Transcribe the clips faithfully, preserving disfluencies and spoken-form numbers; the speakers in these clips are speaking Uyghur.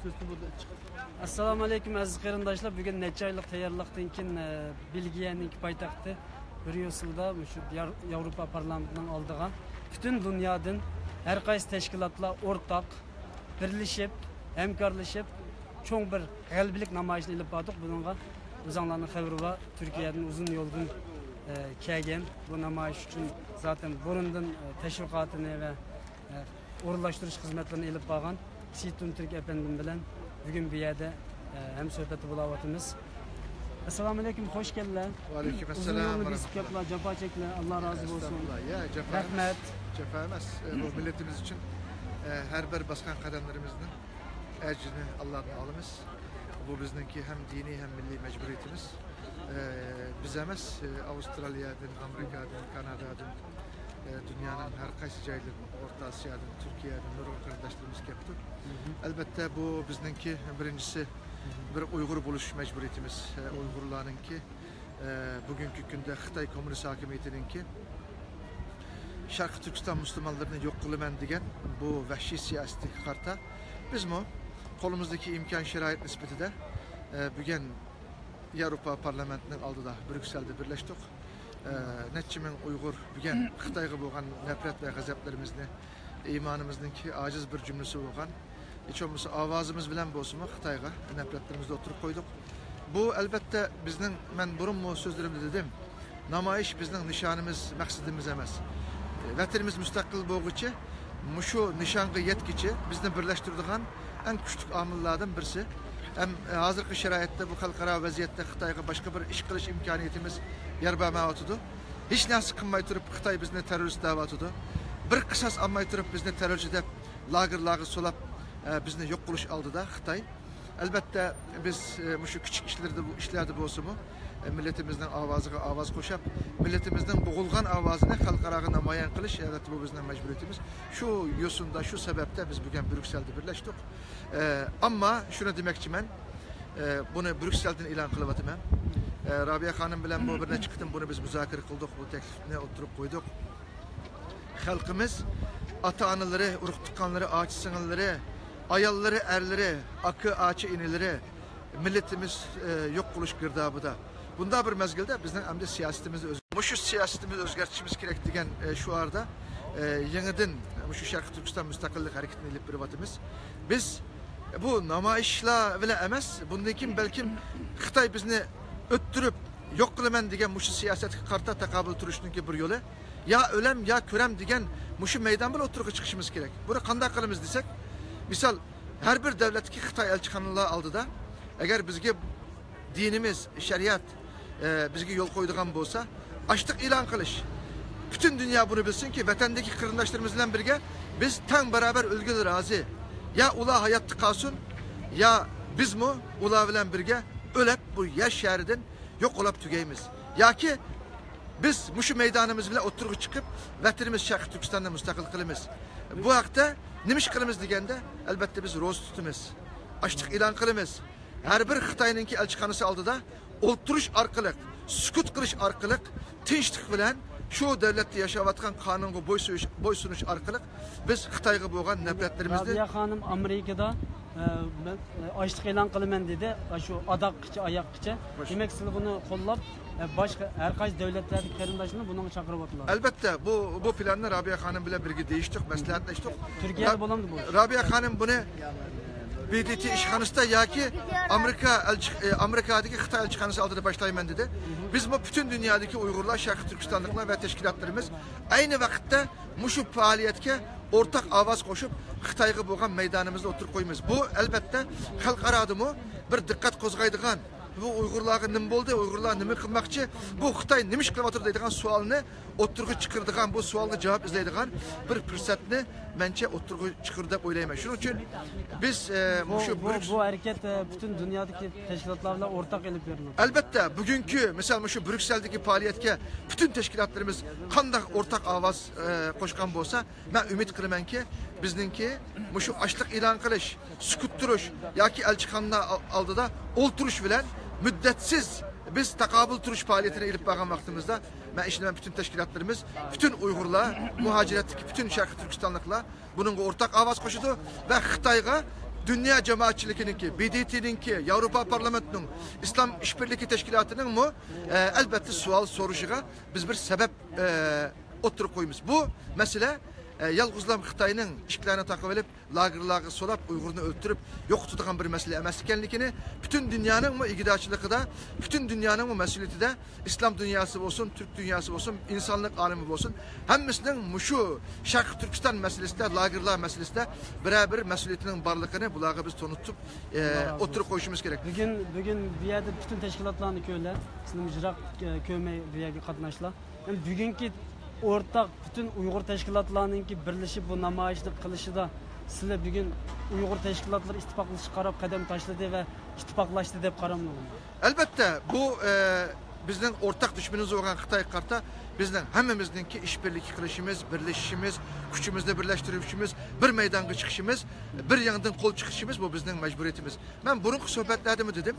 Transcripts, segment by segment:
ئەسسالامۇ ئەلەيكۇم، ئەزىز قېرىنداشلار. بۈگۈن نەچچە ئايلىق تەييارلىقتىن كېيىن، ئە، بېلگىيەنىڭكى پايتەختى بريۇسسېلدا مۇشۇ يار-، ياۋروپا پارلامېنتىنىڭ ئالدىغا پۈتۈن دۇنيادىن ھەر قايسى تەشكىلاتلار ئورتاق بىرلىشىپ، ھەمكارلىشىپ، چوڭ بىر غەلىبىلىك نامايىشىنى ئېلىپ باردۇق. بۇنىڭغا ئۆزۈڭلارنىڭ خەۋىرى بار، تۈركىيەدىن ئۇزۇن يولدىن، ئە، كەلگەن بۇ نامايىش ئۈچۈن زاتەن بۇرۇندىن، ئە، تەشۋىقاتىنى ۋە، ئە، ئورۇنلاشتۇرۇش خىزمەتلىرىنى ئېلىپ بارغان سېيىتۇن تۈرك ئەپەندىم بىلەن بۈگۈن بۇ يەردە، ئە، ھەمسۆھبەتتە بولاۋاتىمىز. ئەسسالامۇ ئەلەيكۇم، خوش كەلدىلەر. ۋەئەلەيكۇم ئۇزۇن ئەسسالام يولنى ۋە بېسىپ رەھمەتۇللا. كەپلا، جاپا چەكلە، ئاللا رازى بولسۇن. ئەستەغپۇرۇللا. يا، جاپا ئەمەس. رەھمەت. جاپا ئەمەس. ئە، بۇ مىللىتىمىز ئۈچۈن، ئە، ھەر بىر باسقان قەدەملىرىمىزنىڭ ئەجرىنى ئاللادىن ئالىمىز. بۇ بىزنىڭكى ھەم دىنىي، ھەم مىللىي مەجبۇرىيىتىمىز. ئە، بىز ئەمەس، ئە، ئاۋسترالىيەدىن، ئامېرىكادىن، كانادادىن، ئە، دۇنيانىڭ ھەر قايسى جايلىرىدىن، ئورتا ئاسىيادىن، تۈركىيەدىن نۇرغۇن قېرىنداشلىرىمىز كەپتۇ. مهم. ئەلبەتتە، بۇ بىزنىڭكى بىرىنچىسى بىر ئۇيغۇر بولۇش مەجبۇرىيىتىمىز. ئە، ئۇيغۇرلارنىڭكى، ئە، بۈگۈنكى كۈندە خىتاي كوممۇنىست ھاكىمىيىتىنىڭكى شەرقىي تۈركىستان مۇسۇلمانلىرىنى يوق قىلىمەن دېگەن بۇ ۋەھشىي سىياسىتىگە قارىتا بىزمۇ قولىمىزدىكى ئىمكان شارائىت نىسبىتىدە، ئە، بۈگۈن ياۋروپا پارلامېنتىنىڭ ئالدىدا بريۇكسېلدا بىرلەشتۇق. ئە، نەچچە مىڭ ئۇيغۇر بۈگۈن خىتايغا بولغان نەپرەت ۋە غەزەپلىرىمىزنى، ئىمانىمىزنىڭكى ئاجىز بىر جۈملىسى بولغان، ھېچ بولمىسا ئاۋازىمىز بىلەن بولسىمۇ خىتايغا نەپرەتلىرىمىزنى ئوتتۇرىغا قويدۇق. بۇ، ئەلبەتتە، بىزنىڭ، مەن بۇرۇنمۇ سۆزلىرىمدە دېدىم، نامايىش بىزنىڭ نىشانىمىز، مەقسىتىمىز ئەمەس. ۋەتىنىمىز مۇستەقىل بولغۇچە، مۇشۇ نىشانغا يەتكۈچە بىزنى بىرلەشتۈرىدىغان ئەڭ كۈچلۈك ئامىللاردىن بىرسى. ھەم ھازىرقى شارائىتتا، بۇ خەلقئارا ۋەزىيەتتە خىتايغا باشقا بىر ئىش قىلىش ئىمكانىيىتىمىز يار بەرمەيۋاتىدۇ. ھېچ نەرسە قىلماي تۇرۇپ خىتاي بىزنى تېررورىست دەۋاتىدۇ. بىر قىساس ئالماي تۇرۇپ بىزنى تېررورچى دەپ لاگېرلارغا سولاپ، ئە، بىزنى يوق قىلىش ئالدىدا خىتاي. ئەلبەتتە، بىز، ئە، مۇشۇ كىچىك ئىشلىرىدا، بۇ ئىشلاردا بولسىمۇ، ئە، مىللىتىمىزنىڭ ئاۋازىغا ئاۋاز قوشۇپ، مىللىتىمىزنىڭ بوغۇلغان ئاۋازىنى خەلقئاراغا نامايان قىلىش، ئەلۋەتتە، بۇ بىزنىڭ مەجبۇرىيىتىمىز. شۇ يوسۇندا، شۇ سەۋەبتە بىز بۈگۈن بريۇكسېلدا بىرلەشتۇق. ئە، ئەمما شۇنى دېمەكچىمەن، ئە، بۇنى بريۇكسېلدىن ئېلان قىلىۋاتىمەن. ئە، رابىيە خانىم بىلەن بۇ بىر نەچچە قېتىم بۇنى بىز مۇزاكىرە قىلدۇق، بۇ تەكلىپنى ئوتتۇرىغا قويدۇق. خەلقىمىز، ئاتا-ئانىلىرى، ئۇرۇق-تۇغقانلىرى، ئاچا-سىڭىللىرى، ئاياللىرى، ئەرلىرى، ئاكا، ئاچا-ئىنىلىرى، مىللىتىمىز، ئە، يوق قىلىش گىردابىدا. بۇنداق بىر مەزگىلدە بىزنىڭ ئەمدى سىياسىتىمىزنى ئۆز-، مۇشۇ سىياسىتىمىزنى ئۆزگەرتىشىمىز كېرەك دېگەن، ئە، شوئاردا، ئە، يېڭىدىن مۇشۇ شەرقىي تۈركىستان مۇستەقىللىق ھەرىكىتىنى ئېلىپ بېرىۋاتىمىز. بىز بۇ نامايىشلار بىلەن ئەمەس، بۇندىن كېيىن بەلكىم خىتاي بىزنى ئۆتتۈرۈپ، يوق قىلىمەن دېگەن مۇشۇ سىياسەتكە قارىتا تاقابىل تۇرۇشنىڭكى بىر يولى، يا ئۆلەم، يا كۆرەم دېگەن مۇشۇ مەيدان بىلەن ئوتتۇرىغا چىقىشىمىز كېرەك. بۇنى قانداق قىلىمىز دېسەك، مىسال، ھەر بىر دۆلەتتىكى خىتاي ئەلچىخانىلار ئالدىدا، ئەگەر بىزگە دىنىمىز، شەرىئەت، ئە، بىزگە يول قويىدىغان بولسا، ئاچلىق ئېلان قىلىش. پۈتۈن دۇنيا بۇنى بىلسۇنكى، ۋەتەندىكى قېرىنداشلىرىمىز بىلەن بىرگە بىز تەڭ باراۋەر ئۆلگىلى رازى. يا ئۇلار ھاياتتا قالسۇن، يا بىزمۇ ئۇلار بىلەن بىرگە ئۆلۈپ، بۇ يەر شارىدىن يوق بولاپ تۈگەيمىز. ياكى بىز مۇشۇ مەيدانىمىز بىلەن ئوتتۇرىغا چىقىپ، ۋەتىنىمىز شەرقىي تۈركىستاننى مۇستەقىل قىلىمىز. بۇ ھەقتە نېمە ئىش قىلىمىز دېگەندە، ئەلبەتتە، بىز روزا تۇتىمىز، ئاچلىق ئېلان قىلىمىز. ھەر بىر خىتاينىڭكى ئەلچىخانىسى ئالدىدا ئولتۇرۇش ئارقىلىق، سۈكۈت قىلىش ئارقىلىق، تىنچلىق بىلەن شۇ دۆلەتتە ياشاۋاتقان قانۇنغا بويسۇنۇش، بويسۇنۇش ئارقىلىق بىز خىتايغا بولغان نەپرەتلىرىمىزنى. رابىيە خانىم ئامېرىكىدا، ئە، مەن، ئە، ئاچلىق ئېلان قىلىمەن دېدى. شۇ ئاداققىچە، ئاياققىچە. خوش. دېمەك، سىلەر بۇنى قوللاپ، ئە، باشقا ھەر قايسى دۆلەتلەردىكى قېرىنداشلارنى بۇنىڭغا چاقىرىۋاتىدۇ. ئەلبەتتە، بۇ، بۇ پىلاننى رابىيە خانىم بىلەن بىرگە دېيىشتۇق، مەسلىھەتلەشتۇق. تۈركىيەدە را-، بولامدۇ بۇ؟ رابىيە خانىم بۇنى بى دى تى ئىشخانىسىدا ياكى ئامېرىكا ئەلچى-، ئە، ئامېرىكادىكى خىتاي ئەلچىخانىسى ئالدىدا باشلايمەن دېدى. بىزمۇ پۈتۈن دۇنيادىكى ئۇيغۇرلار، شەرقىي تۈركىستانلىقلار ۋە تەشكىلاتلىرىمىز ئەينى ۋاقىتتا مۇشۇ پائالىيەتكە ئورتاق ئاۋاز قوشۇپ، خىتايغا بولغان مەيدانىمىزنى ئوتتۇرىغا قويىمىز. بۇ، ئەلبەتتە، خەلقئارادىمۇ بىر دىققەت قوزغايدىغان، بۇ ئۇيغۇرلارغا نېمە بولدى، ئۇيغۇرلار نېمە قىلماقچى، بۇ خىتاي نېمە ئىش قىلىۋاتىدۇ دەيدىغان سوئالنى ئوتتۇرىغا چىقىرىدىغان، بۇ سوئالغا جاۋاب ئىزدەيدىغان بىر پۇرسەتنى مەنچە ئوتتۇرىغا چىقىرىدۇ دەپ ئويلايمەن. شۇنىڭ ئۈچۈن بىز، ئە، بۇ، مۇشۇ بۇ، بۇ ھەرىكەت، ئە، پۈتۈن دۇنيادىكى تەشكىلاتلار بىلەن ئورتاق ئېلىپ بېرىلىدۇ. ئەلبەتتە، بۈگۈنكى، مىسال، مۇشۇ بريۇكسېلدىكى پائالىيەتكە پۈتۈن تەشكىلاتلىرىمىز قانداق ئورتاق ئاۋاز، ئە، قوشقان بولسا، مەن ئۈمىد قىلىمەنكى، بىزنىڭكى مۇشۇ ئاچلىق ئېلان قىلىش، سۈكۈت تۇرۇش ياكى ئەلچىخانا ئالدىدا ئولتۇرۇش بىلەن مۇددەتسىز بىز تاقابىل تۇرۇش پائالىيىتىنى ئېلىپ بارغان ۋاقتىمىزدا، مەن ئىشىنىمەن، پۈتۈن تەشكىلاتلىرىمىز، پۈتۈن ئۇيغۇرلار، مۇھاجىرەتتىكى پۈتۈن شەرقىي تۈركىستانلىقلار بۇنىڭغا ئورتاق ئاۋاز قوشىدۇ ۋە خىتايغا دۇنيا جامائەتچىلىكىنىڭكى، بى دى تىنىڭكى، ياۋروپا پارلامېنتىنىڭ، ئىسلام ئىشبىرلىكى تەشكىلاتىنىڭمۇ، ئە، ئەلبەتتە سوئال سورىشىغا بىز بىر سەۋەب، ئە، ئوتتۇرىغا قويىمىز. بۇ مەسىلە، ئە، يالغۇزلام خىتاينىڭ ئىشىكلەرنى تاقىۋېلىپ، لاگېرلارغا سولاپ، ئۇيغۇرنى ئۆلتۈرۈپ يوقىتىدىغان بىر مەسىلە ئەمەس ئىكەنلىكىنى، پۈتۈن دۇنيانىڭمۇ ئىگىدارچىلىقىدا، پۈتۈن دۇنيانىڭمۇ مەسئۇلىيىتىدە، ئىسلام دۇنياسى بولسۇن، تۈرك دۇنياسى بولسۇن، ئىنسانلىق ئالىمى بولسۇن، ھەممىسىنىڭ مۇشۇ شەرقىي تۈركىستان مەسىلىسىدە، لاگېرلار مەسىلىسىدە بىرەر بىر مەسئۇلىيىتىنىڭ بارلىقىنى بۇلارغا بىز تونۇتۇپ، ئە، ئاللا رازى ئوتتۇرىغا بولسۇن. قويۇشىمىز كېرەك. بۈگۈن، بۈگۈن بۇ يەردە پۈتۈن تەشكىلاتلارنى كۆرلە، سىلەرمۇ يىراق، ئە، كۆرمەي بۇ يەرگە قاتناشلا. يەنى بۈگۈنكى ئورتاق پۈتۈن ئۇيغۇر تەشكىلاتلارنىڭكى بىرلىشىپ بۇ نامايىشنى قىلىشىدا سىلەر بۈگۈن ئۇيغۇر تەشكىلاتلىرى ئىتتىپاقلىشىشقا قاراپ قەدەم تاشلىدى ۋە ئىتتىپاقلاشتى دەپ قارامدۇ؟ ئەلبەتتە، بۇ، ئە، بىزنىڭ ئورتاق دۈشمىنىمىز بولغان خىتايغا قارىتا بىزنىڭ ھەممىمىزنىڭكى ئىشبىرلىكى قىلىشىمىز، بىرلىشىشىمىز، كۈچىمىزنى بىرلەشتۈرۈشىمىز، بىر مەيدانغا چىقىشىمىز، بىر ياڭدىن قول چىقىشىمىز، بۇ بىزنىڭ مەجبۇرىيىتىمىز. مەن بۇرۇنقى سۆھبەتلەردىمۇ دېدىم،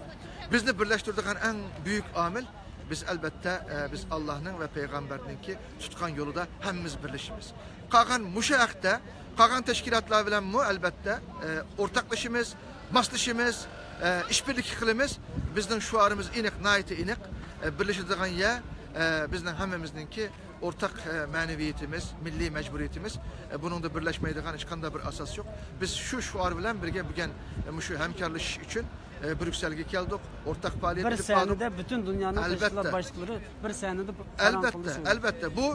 بىزنى بىرلەشتۈرىدىغان ئەڭ بۈيۈك ئامىل، بىز ئەلبەتتە، ئە، بىز ئاللانىڭ ۋە پەيغەمبەرنىڭكى تۇتقان يولىدا ھەممىمىز بىرلىشىمىز. قالغان مۇشۇ ھەقتە، قالغان تەشكىلاتلار بىلەنمۇ ئەلبەتتە، ئە، ئورتاقلىشىمىز، ماسلىشىمىز، ئە، ئىشبىرلىكى قىلىمىز. بىزنىڭ شوئارىمىز ئېنىق، ناھايىتى ئېنىق. ئە، بىرلىشىدىغان يەر، ئە، بىزنىڭ ھەممىمىزنىڭكى ئورتاق، ئە، مەنىۋىيىتىمىز، مىللىي مەجبۇرىيىتىمىز. ئە، بۇنىڭدا بىرلەشمەيدىغان ھېچقانداق بىر ئاساس يوق. بىز شۇ شوئار بىلەن بىرگە بۈگۈن، ئە، مۇشۇ ھەمكارلىشىش ئۈچۈن، ئە، بريۇكسېلگە كەلدۇق، ئورتاق پائالىيەت بىر ئېلىپ باردۇق. سەھنىدە پۈتۈن دۇنيانىڭ تەشكىلات ئەلۋەتتە. باشلىقلىرى بىر سەھنىدە پاراڭ قىلدى. ئەلۋەتتە، ئەلۋەتتە. بۇ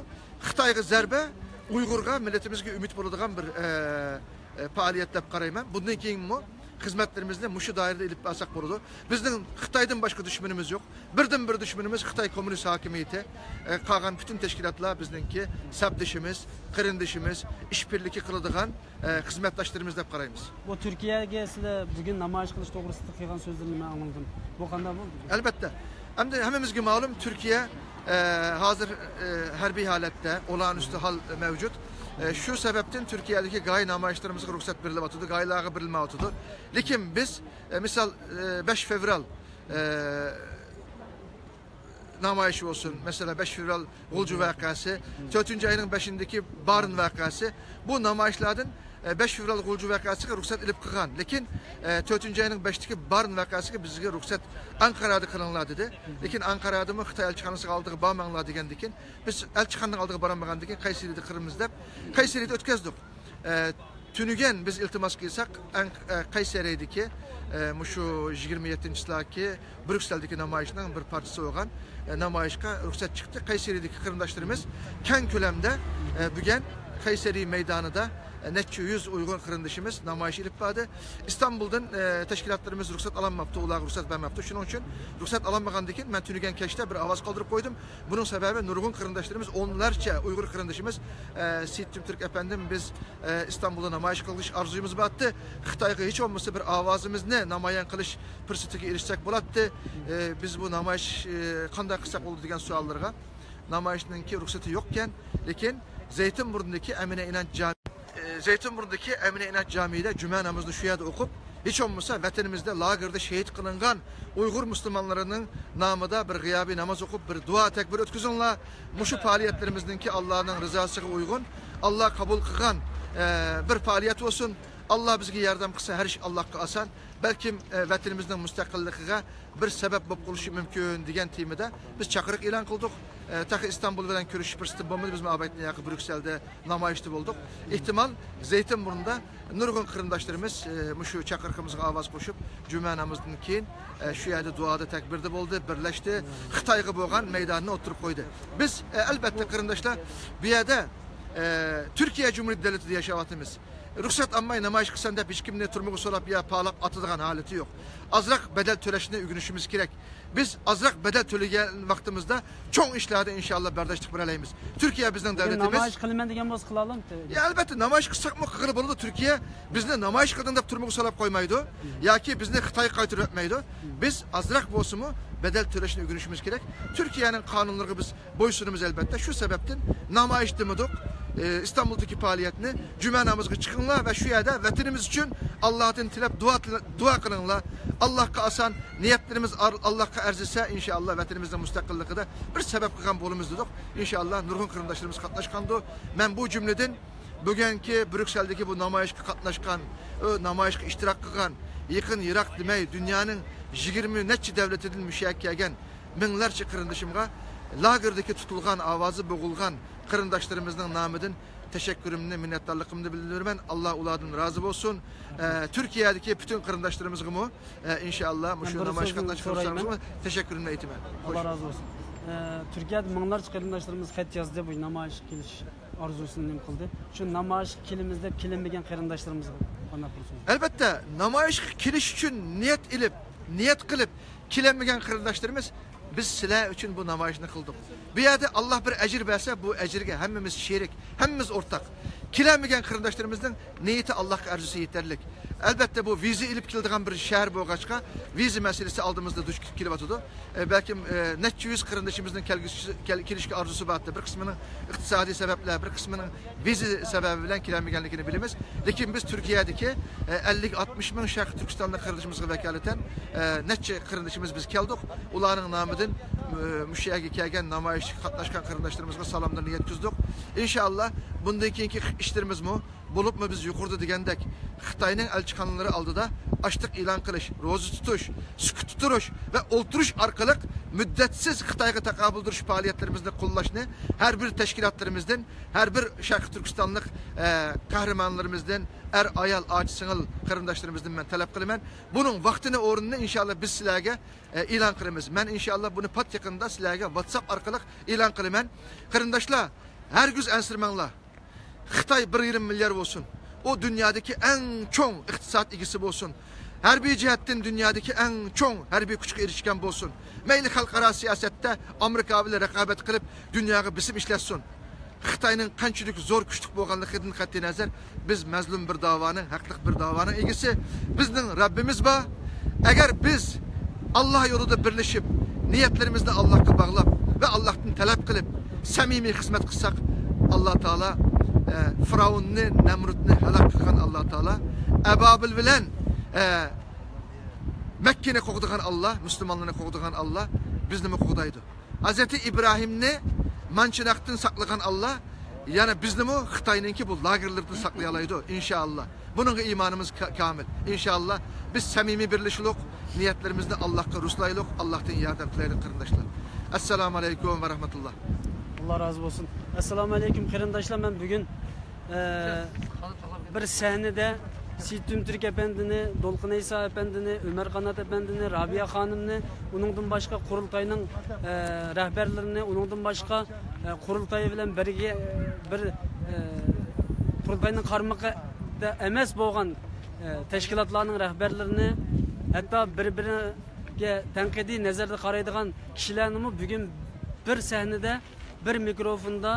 خىتايغا زەربە، ئۇيغۇرغا، مىللىتىمىزگە ئۈمىد بولىدىغان بىر، ئە، ئە، پائالىيەت دەپ قارايمەن. بۇندىن كېيىنمۇ خىزمەتلىرىمىزنى مۇشۇ دائىرىدە ئېلىپ بارساق بولىدۇ. بىزنىڭ خىتايدىن باشقا دۈشمىنىمىز يوق. بىردىنبىر دۈشمىنىمىز خىتاي كوممۇنىست ھاكىمىيىتى. ئە، قالغان پۈتۈن تەشكىلاتلار بىزنىڭكى سەپدىشىمىز، قېرىندىشىمىز، ئىشبىرلىكى قىلىدىغان، ئە، خىزمەتداشلىرىمىز دەپ قارايمىز. بۇ تۈركىيەگە سىلەر بۈگۈن نامايىش قىلىش توغرىسىدا قىلغان سۆزلىرىنى مەن ئاڭلىدىم. بۇ قانداق بولدى؟ ئەلۋەتتە. ئەمدى ھەممىمىزگە مەلۇم، تۈركىيە، ئە، ھازىر، ئە، ھەربىي ھالەتتە، ئولانۈستى ھال مەۋجۇت. ئە، شۇ سەۋەبتىن تۈركىيەدىكى گاھى نامايىشلىرىمىزغا رۇخسەت بېرىلىۋاتىدۇ، گاھىلارغا بېرىلمەيۋاتىدۇ. لېكىن بىز، ئە، مىسال، ئە، بەش فېۋرال، ئە، نامايىشى بولسۇن، مەسىلەن، بەش فېۋرال غۇلجا ۋەقەسى، تۆتىنچى ئاينىڭ بەشىندىكى بارىن ۋەقەسى، بۇ نامايىشلاردىن، ئە، بەش فېۋرال غۇلجا ۋەقەسىگە رۇخسەت ئېلىپ قىلغان. لېكىن، ئە، تۆتىنچى ئاينىڭ بەشىدىكى بارىن ۋەقەسىگە بىزگە رۇخسەت ئەنقەرەدە قىلىڭلار دېدى. لېكىن ئەنقەرەدىمۇ خىتاي ئەلچىخانىسىنىڭ ئالدىغا بارماڭلار دېگەندىكىن، بىز ئەلچىخانىنىڭ ئالدىغا بارالمىغاندىكىن، قەيسىرىدە قىلىمىز دەپ، قەيسىرىدە ئۆتكەزدۇق. ئە، تۈنۈگۈن بىز ئىلتىماس قىلساق، ئەڭ، ئە، قەيسەرىدىكى، ئە، مۇشۇ يىگىرمە يەتتىنچى چىسلادىكى بريۇكسېلدىكى نامايىشنىڭ بىر پارچىسى بولغان، ئە، نامايىشقا رۇخسەت چىقتى. قەيسەرىدىكى قېرىنداشلىرىمىز كەڭ كۆلەمدە، ئە، بۈگۈن قەيسەرى مەيدانىدا، ئە، نەچچە يۈز ئۇيغۇر قېرىندىشىمىز نامايىش ئېلىپ باردى. ئىستانبۇلدىن، ئە، تەشكىلاتلىرىمىز رۇخسەت ئالالماپتۇ، ئۇلارغا رۇخسەت بەرمەپتۇ. شۇنىڭ ئۈچۈن رۇخسەت ئالالمىغاندىكىن، مەن تۈنۈگۈن كەچتە بىر ئاۋاز قالدۇرۇپ قويدۇم. بۇنىڭ سەۋەبى نۇرغۇن قېرىنداشلىرىمىز، ئونلارچە ئۇيغۇر قېرىندىشىمىز، ئە، سېيىت تۈرك ئەپەندىم، بىز ئە، ئىستانبۇلدا نامايىش قىلىش ئارزۇيىمىز بارتتى. خىتايغا ھېچ بولمىسا بىر ئاۋازىمىزنى نامايان قىلىش پۇرسىتىگە ئېرىشسەك بولاتتى. ئە، بىز بۇ نامايىش، ئە، قانداق قىلساق بولىدۇ دېگەن سوئاللىرىغا، نامايىشنىڭكى رۇخسىتى يوقكەن، لېكىن زەيتىنبۇرنىدىكى ئەمىنە ئىناچ جامى-، ئە، زەيتىنبۇرنىدىكى ئەمىنە ئىناچ جامىيىدە جۈمە نامىزىنى شۇ يەردە ئوقۇپ، ھېچ بولمىسا ۋەتىنىمىزدە لاگېردا شېھىت قىلىنغان ئۇيغۇر مۇسۇلمانلىرىنىڭ نامىدا بىر غىيابىي ناماز ئوقۇپ، بىر دۇئا تەكبىر ئۆتكۈزۈڭلار. مۇشۇ پائالىيەتلىرىمىزنىڭكى ئاللانىڭ رىزاسىغا ئۇيغۇن، ئاللا قوبۇل قىلغان، ئە، بىر پائالىيەت بولسۇن. ئاللا بىزگە ياردەم قىلسا، ھەر ئىش ئاللاغا ئاسان. بەلكىم، ئە، ۋەتىنىمىزنىڭ مۇستەقىللىقىغا بىر سەۋەب بولۇپ قېلىشى مۇمكىن دېگەن تېمىدا بىز چاقىرىق ئېلان قىلدۇق. ئە، تېخى ئىستانبۇل بىلەن كۆرۈشۈش پۇرسىتى بولمىدى. بىز مۇئەببەتنى ياقى بريۇكسېلدە نامايىشتا بولدۇق. ئېھتىمال، زەيتىنبۇرنىدا نۇرغۇن قېرىنداشلىرىمىز، ئى، مۇشۇ چاقىرىقىمىزغا ئاۋاز قوشۇپ، جۈمە نامىزىدىن كېيىن، ئى، شۇ يەردە دۇئادا تەكبىردە بولدى، بىرلەشتى، خىتايغا بولغان مەيدانىنى ئوتتۇرىغا قويدى. بىز، ئى، ئەلبەتتە، قېرىنداشلار، بۇ يەردە، ئى، تۈركىيە جۇمھۇرىيىتى دۆلىتىدە ياشاۋاتىمىز. رۇخسەت ئالماي نامايىش قىلسام دەپ ھېچكىمنى تۈرمىگە سولاپ يا پالاپ ئاتىدىغان ھالىتى يوق. ئازراق بەدەل تۆلەشنى ئۆگىنىشىمىز كېرەك. بىز ئازراق بەدەل تۆلىگەن ۋاقتىمىزدا چوڭ ئىشلاردا ئىنشاللا بەرداشلىق بېرەلەيمىز. تۈركىيە بىزنىڭ دۆلىتىمىز. نامايىش قىلىمەن دېگەن بولسا قىلالامتى؟ يا، ئەلبەتتە، نامايىش قىلساقمۇ قىلغىلى بولىدۇ. تۈركىيە بىزنى نامايىش قىلدىڭ دەپ تۈرمىگە سولاپ قويمايدۇ ياكى بىزنى خىتايغا قايتۇرۇۋەتمەيدۇ. بىز ئازراق بولسىمۇ بەدەل تۆلەشنى ئۆگىنىشىمىز كېرەك. تۈركىيەنىڭ قانۇنلىرىغا بىز بويسۇنىمىز ئەلبەتتە. شۇ سەۋەبتىن نامايىش دېمىدۇق. ئى، ئىستانبۇلدىكى پائالىيەتنى جۈمە نامىزىغا چىقىڭلار ۋە شۇ يەردە ۋەتىنىمىز ئۈچۈن ئاللاھتىن تىلەپ دۇئا تىلە-، دۇئا قىلىڭلار. ئاللاھقا ئاسان، نىيەتلىرىمىز ئار-، ئاللاھقا ئەرزىسە، ئىنشائاللا ۋەتىنىمىزنىڭ مۇستەقىللىقىدا بىر سەۋەب قىلغان بولىمىز دېدۇق. ئىنشائاللا نۇرغۇن قېرىنداشلىرىمىز قاتناشقاندۇ. مەن بۇ جۈملىدىن بۈگۈنكى بريۇكسېلدىكى بۇ نامايىشقا قاتناشقان، ئۇ نامايىشقا ئىشتىراك قىلغان، يېقىن يىراق دېمەي، دۇنيانىڭ يىگىرمە نەچچە دۆلىتىدىن مۇشۇ يەرگە كەلگەن مىڭلارچە قېرىندىشىمغا، لاگېردىكى تۇتۇلغان، ئاۋازى بوغۇلغان قېرىنداشلىرىمىزنىڭ نامىدىن تەشەككۈرۈمنى، مىننەتدارلىقىمنى بىلدۈرىمەن. ئاللا ئۇلاردىن رازى بولسۇن. ئە، تۈركىيەدىكى پۈتۈن قېرىنداشلىرىمىزغىمۇ، ئە، ئىنشائاللا، مۇشۇ نامايىشقا قاتناشقان قېرىنداشلىرىمىزغىمۇ تەشەككۈرۈمنى ئېيتىمەن. ئاللا رازى بولسۇن. ئە، تۈركىيەدە مىڭلارچە قېرىنداشلىرىمىز خەت يازدى، بۇ نامايىشقا كېلىش ئارزۇسىنى نېمە قىلدى. شۇ نامايىشقا كېلىمىز دەپ كېلەلمىگەن قېرىنداشلىرىمىزغا قانداق بىر سۆز؟ ئەلۋەتتە، نامايىشقا كېلىش ئۈچۈن نىيەت ئېلىپ، نىيەت قىلىپ كېلەلمىگەن قېرىنداشلىرىمىز، بىز سىلەر ئۈچۈن بۇ نامايىشنى قىلدۇق. بۇ يەردە ئاللا بىر ئەجىر بەرسە، بۇ ئەجىرگە ھەممىمىز شېرىك، ھەممىمىز ئورتاق. كېلەلمىگەن قېرىنداشلىرىمىزنىڭ نىيىتى ئاللاھقا ئەرزىسى يېتەرلىك. ئەلۋەتتە، بۇ ۋىزا ئېلىپ كېلىدىغان بىر شەھەر بولغاچقا، ۋىزا مەسىلىسى ئالدىمىزدا دۇچ كېلىۋاتىدۇ. ئە، بەلكىم، ئە، نەچچە يۈز قېرىندىشىمىزنىڭ كەلگۈسى-، كەل-، كېلىشكە ئارزۇسى بارتتى. بىر قىسمىنىڭ ئىقتىسادىي سەۋەبلەر، بىر قىسمىنىڭ ۋىزا سەۋەبى بىلەن كېلەلمىگەنلىكىنى بىلىمىز. لېكىن بىز تۈركىيەدىكى، ئە، ئەللىك ئاتمىش مىڭ شەرقىي تۈركىستانلىق قېرىندىشىمىزغا ۋەكالىتەن، ئە، نەچچە قېرىندىشىمىز بىز كەلدۇق. ئۇلارنىڭ نامىدىن، ئە، مۇشۇ يەرگە كەلگەن، نامايىشقا قاتناشقان قېرىنداشلىرىمىزغا سالاملىرىنى يەتكۈزدۇق. ئىنشائاللا، بۇندىن كېيىنكى ئىشلىرىمىزمۇ، بولۇپمۇ بىز يۇقىرىدا دېگەندەك، خىتاينىڭ ئەلچىخانىلىرى ئالدىدا ئاچلىق ئېلان قىلىش، روزا تۇتۇش، سۈكۈتتە تۇرۇش ۋە ئولتۇرۇش ئارقىلىق مۇددەتسىز خىتايغا تاقابىل تۇرۇش پائالىيەتلىرىمىزنى قوللاشنى ھەر بىر تەشكىلاتلىرىمىزدىن، ھەر بىر شەرقىي تۈركىستانلىق، ئە، قەھرىمانلىرىمىزدىن، ئەر، ئايال، ئاچا، سىڭىل قېرىنداشلىرىمىزدىن مەن تەلەپ قىلىمەن. بۇنىڭ ۋاقتىنى، ئورنىنى ئىنشائاللا بىز سىلەرگە، ئە، ئېلان قىلىمىز. مەن ئىنشائاللا بۇنى پات يېقىندا سىلەرگە ۋاتساپ ئارقىلىق ئېلان قىلىمەن. قېرىنداشلار، ھەرگىز ئەنسىرىمەڭلار. خىتاي بىر يېرىم مىليار بولسۇن. ئۇ دۇنيادىكى ئەڭ چوڭ ئىقتىساد ئىگىسى بولسۇن. ھەربىي جەھەتتىن دۇنيادىكى ئەڭ چوڭ ھەربىي كۈچكە ئېرىشكەن بولسۇن. مەيلى خەلقئارا سىياسەتتە ئامېرىكا بىلەن رىقابەت قىلىپ، دۇنياغا بېسىم ئىشلەتسۇن. خىتاينىڭ قانچىلىك زور، كۈچلۈك بولغانلىقىدىن قەتئىينەزەر، بىز مەزلۇم بىر داۋانىڭ، ھەقلىق بىر داۋانىڭ ئىگىسى. بىزنىڭ رەببىمىز بار. ئەگەر بىز ئاللا يولىدا بىرلىشىپ، نىيەتلىرىمىزنى ئاللاغا باغلاپ ۋە ئاللاھتىن تەلەپ قىلىپ، سەمىمىي خىزمەت قىلساق، ئاللا تائالا، ئە، فىرئەۋننى، نەمرۇتنى ھالاك قىلغان ئاللا تائالا ئەبابىل بىلەن، ئە، مەككىنى قوغدىغان ئاللا، مۇسۇلمانلارنى قوغدىغان ئاللا بىزنىمۇ قوغدايدۇ. ھەزرىتى ئىبراھىمنى مانچىناقتىن ساقلىغان ئاللا يەنە بىزنىمۇ خىتاينىڭكى بۇ لاگېرلىرىدىن ساقلىيالايدۇ، ئىنشائاللا. بۇنىڭغا ئىمانىمىز كا-، كامىل. ئىنشائاللا، بىز سەمىمىي بىرلىشىلۇق، نىيەتلىرىمىزنى ئاللاھقا رۇسلايلۇق، ئاللاھتىن ياردەم تىلەيلۇق، قېرىنداشلار. ئەسسالامۇ ئەلەيكۇم ۋە رەھمەتۇللا. ئاللا رازى بولسۇن. ئەسسالامۇ ئەلەيكۇم، قېرىنداشلار، مەن بۈگۈن ئە، بىر سەھنىدە سېيىت تۈمتۈرك ئەپەندىنى، دولقۇن ئەيسا ئەپەندىنى، ئۆمەر قانات ئەپەندىنى، رابىيە خانىمنى، ئۇنىڭدىن باشقا قۇرۇلتاينىڭ، ئە، رەھبەرلىرىنى، ئۇنىڭدىن باشقا، ئە، قۇرۇلتاي بىلەن بىرگە، بىر، ئە، قۇرۇلتاينىڭ قارمىقىدا ئەمەس بولغان، ئە، تەشكىلاتلارنىڭ رەھبەرلىرىنى، ھەتتا بىر-بىرىگە تەنقىدىي نەزەردە قارايدىغان كىشىلەرنىمۇ بۈگۈن بىر سەھنىدە، بىر مىكروفوندا،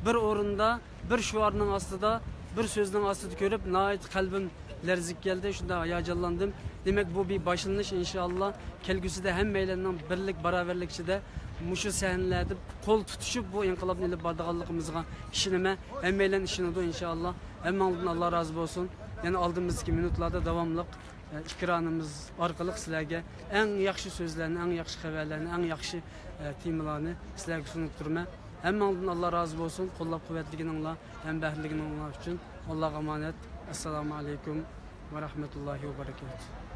بىر ئورۇندا، بىر شوئارنىڭ ئاستىدا، بىر سۆزنىڭ ئاستىدا كۆرۈپ، ناھايىتى قەلبىم لەرزىگە كەلدى، شۇنداق ھاياجانلاندىم. دېمەك، بۇ بىر باشلىنىش، ئىنشائاللا، كەلگۈسىدە ھەممەيلەننىڭ بىرلىك، باراۋەرلىك ئىچىدە مۇشۇ سەھنىلەردە قول تۇتۇشۇپ، بۇ ئىنقىلابنى ئېلىپ بارىدىغانلىقىمىزغا ئىشىنىمەن. ھەممەيلەن ئىشىنىدۇ، ئىنشائاللا. ھەممىڭلاردىن ئاللا رازى بولسۇن. يەنە ئالدىمىزدىكى مىنۇتلاردا داۋاملىق ئىكرانىمىز ئارقىلىق سىلەرگە ئەڭ ياخشى سۆزلەرنى، ئەڭ ياخشى خەۋەرلەرنى، ئەڭ ياخشى، ئە، تېمىلارنى سىلەرگە سۇنۇپ تۇرىمەن. ھەممىڭلاردىن ئاللا رازى بولسۇن، قوللاپ قۇۋۋەتلىگىنىڭلار، ھەمبەھىرلىگىنىڭلار ئۈچۈن. ئاللاغا ئامانەت. ئەسسالامۇ ئەلەيكۇم ۋە رەھمەتۇللاھى ۋە بەرىكاتۇھ.